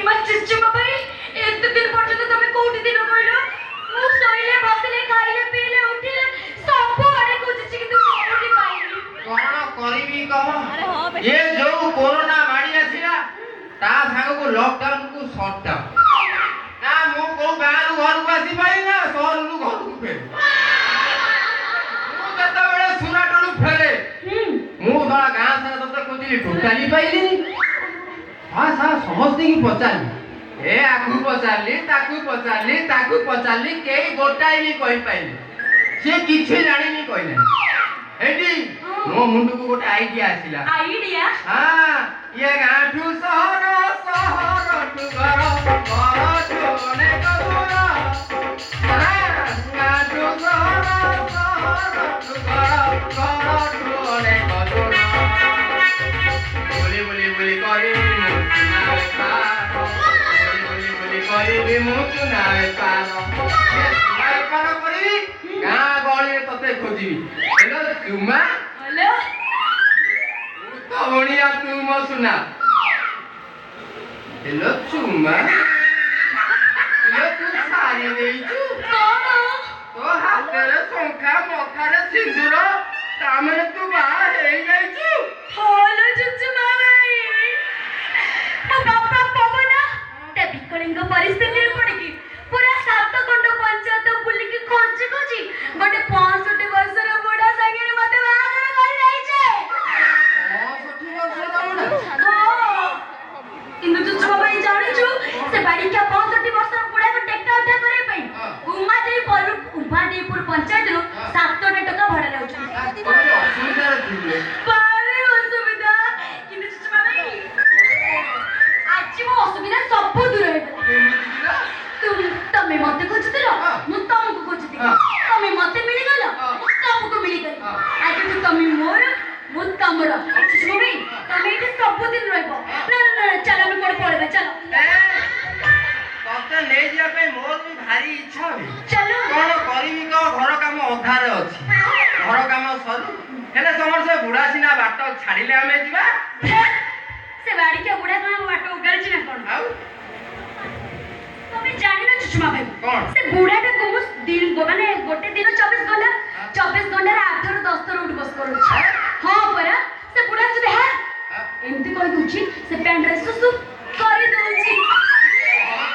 ଇମା ଚୁଚୁମା ଭାଇ, ଏତେ ଦିନ ପର୍ଯ୍ୟନ୍ତ ତମେ କୋଉଠି ଥିଲ କହିଲ? ମୁଁ ଶୋଇଲେ, ବସିଲେ, ଖାଇଲେ, ପିଇଲେ, ଉଠିଲେ ସବୁଆଡେ ଖୋଜୁଛି, କିନ୍ତୁ କୋଉଠି ପାଇନି। କଣ କରିବି କହ? ଏ ଯୋଉ କୋରୋନା ମାଡି ଆସିଲା, ତା ସାଙ୍ଗକୁ ଲକଡାଉନ କୁ ସଟଡାଉନ। ନା ମୁଁ କୋଉ ଗାଁରୁ ଘରକୁ ଆସିପାରିଲି, ନା ସହରରୁ ଘରକୁ ଫେରେ। ମୁଁ ଯେତେବେଳେ ସୁରାଟରୁ ଫେରେ, ମୁଁ ଶଳା ଗାଁ ସାରା ତତେ ଖୋଜିଲି, ଟୋଟାଲି ପାଇଲିନି। ହଁ ସାର୍, ସମସ୍ତଙ୍କୁ ପଚାରିଲି, ଏ ଆକୁ ପଚାରିଲି, ତାକୁ ପଚାରିଲି, ତାକୁ ପଚାରିଲି, କେହି ଗୋଟାଏ ବି କହିପାରିଲେ, ସିଏ କିଛି ଜାଣିନି କହିଲେନି। ଏଇଠି ମୋ ମୁଣ୍ଡକୁ ଗୋଟେ ଆଇଡିଆ ଆସିଲା। ଆଇଡିଆ? ହଁ, ଇଏ ଗାଁଠୁ ସହର, ସହରଠୁ ଘର, ଘରଠୁ ଅନେକ ଦୂର। ହଁ, ଗାଁଠୁ ସହର, ସହରଠୁ ଘର, ଘରଠୁ ଅନେକ ଦୂର। ବୁଲି ବୁଲି ବୁଲି କରିବି ମୁଁ ସୁନା ବେପାର, ବୁଲି ବୁଲି ବୁଲି କରିବି ମୁଁ ସୁନା ବେପାର। ଏ ସୁନା ବେପାର କରିବି, ଗାଁ ଗହଳିରେ ତତେ ଖୋଜିବି। ହେଲୋ ସୁମା। ହ୍ୟାଲୋ। ମୁଁ ତ ବଣିଆ, ତୁ ମୋ ସୁନା। ହେଲୋ ଚୁମା, ହେଲୋ, ତୁ ସାରି ଦେଇଛୁ? କଣ? ତୋ ହାତରେ ଶଙ୍ଖା, ମଥାରେ ସିନ୍ଦୁର, ତା ମାନେ ତୁ ବାହା ହେଇଯାଇଛୁ? ହଲୋ ଚୁଚୁମା ଭାଇ, ମୋ ବାପା ପବନ ତା ବିକଳିଙ୍କ ପରିସ୍ଥିତିରେ ପଡ଼ିକି ପୁରା 7 ଖଣ୍ଡ ପଞ୍ଚାୟତ ବୁଲିକି ଖୋଜି ଖୋଜି ଗୋଟେ 65 ବର୍ଷର ବୁଢା ସାଙ୍ଗରେ ମତେ ବାହାଘର କରିଦେଇছে। 65 ବର୍ଷର ବୁଢା? ହଁ, କିନ୍ତୁ ଚୁଚୁମା ଭାଇ, ଜାଣିଛୁ, ସେ ବାଡ଼ିକିଆ 65 ବର୍ଷର ବୁଢାକୁ ଟେକା ଉଠା କରିବା ପାଇଁ ଉମାଦେଇପୁର ପଞ୍ଚାୟତରୁ ସାତଟା ଟଙ୍କା ଭଡ଼ା ନେଉଛନ୍ତି। ତୋର ଅସୁବିଧାରେ ଥିଲୁ। ଭାରି ଅସୁବିଧା। କିନ୍ତୁ ଚୁଚୁମା ଭାଇ, ଆଜି ମୋ ଅସୁବିଧା ସବୁ ଦୂର ହେଇଗଲା। କେମିତି କିଲୋ? ତମେ ମତେ ଖୋଜୁଥିଲ, ମୁଁ ତମକୁ ଖୋଜୁଥିଲି। ତମେ ମତେ ମିଳିଗଲ, ମୁଁ ତମକୁ ମିଳିଗଲି। ଆଜିଠୁ ତମେ ମୋର, ମୁଁ ତମର। ଚୁଚୁମା ଭାଇ, ତମେ ଏଇଠି ସବୁଦିନ ରହିବ। ନା ନା ନା, ଚାଲ, ଆମେ କୁଆଡେ ପଳେଇବା, ଚାଲ। ଏ, ତତେ ନେଇଯିବା ପାଇଁ ମୋର ବି ଭାରି ଇଚ୍ଛା ହୁଏ। ଚାଲ। କଣ କରିବି କହ? ଘର କାମ ଅଧାରେ ଅଛି। ଘର କାମ ସରୁ। ହେଲେ ତମର ସେ ବୁଢା ସିନା ବାଟ ଛାଡିଲେ ଆମେ ଯିବା। ସେ ବାଡ଼ିକିଆ ବୁଢା କଣ ଆମ ବାଟ ଉଗାଳିଛି ନା କଣ? ଆଉ? ତମେ ଜାଣିନ ଚୁଚୁମା ଭାଇ। କଣ? ସେ ବୁଢାଟାକୁ ମୁଁ ଦିନ, ମାନେ ଗୋଟେ ଦିନ 24 ଘଣ୍ଟା, 24 ଘଣ୍ଟାରେ